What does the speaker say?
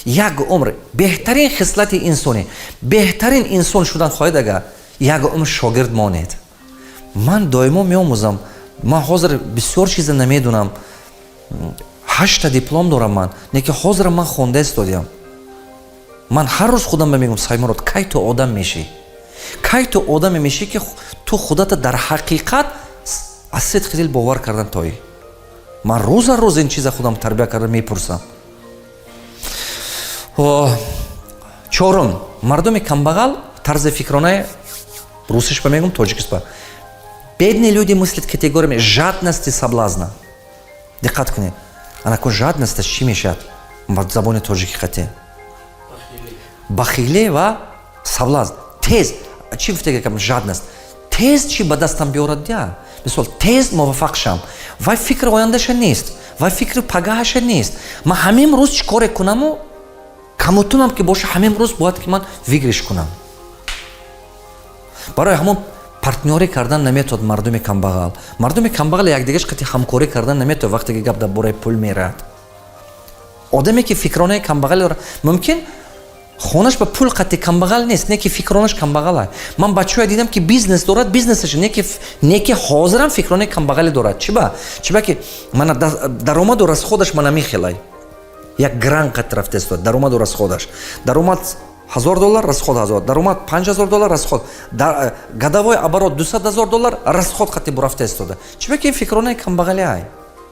Як умр беҳтарин хислати инсонӣ, беҳтарин инсон шудан хоҳед, агар як умр шогирд монед. Ман доимо меомӯзам. Ман ҳозир бисёр чиза намедонам. Ҳашта диплом дорам ман, не ки ҳозира ман хонда истодиям. Ман ҳар рӯз худам ба мегӯм: «Саймурод, кай ту одам мешӣ? Кай ту одаме мешӣ, ки ту худата дар ҳақиқат аз сидқи дил бовар кардан тоӣ?» Ман рӯза рӯз ин чиза худам тарбия карда мепурсам. Чорум, мардуми камбағал тарзи фикронаи русишба мегӯм, тоҷикишба: бедные люди мыслят категориями жадности, соблазна. Диққат кунед, анакун жадность аш чӣ мешавад ба забони тоҷикӣ? Қате бахиле ва соблазн. Тез чӣ гуфтега? Жадность, тез чӣ ба дастам биёрад дя, мисол, тез муваффақ шам. Вай фикри ояндаша нест, вай фикри пагаҳаша нест. Ман ҳамин рӯз чӣ коре кунаму, камутунам ки боша, ҳамин рӯз бояд ки ман выигрыш кунам. Барои ҳамон партнёрӣ кардан наметавад мардуми камбағал. Мардуми камбағал якдигаш қати ҳамкорӣ кардан наметавад, вақте ки гап дар бораи пул меравад. Одаме ки фикронаи камбағал дорад, мумкин хонаш ба пул қати камбағал нест, не ки фикронаш камбағала. Ман бачаҳое дидам, ки бизнес дорад, бизнесаш не ки ҳозирам фикронаи камбағале дорад. Чиба? Чиба ки мана даромаду расход аш мана михелай, як гран қати рафта истод даромаду расход аш. Даромад 1000 доллар, расход 1000, даромад 5000 доллар, расход, годовой оборот 200 000 доллар, расход қати бурафта истода. Чиба ки ин фикронаи камбағали ай.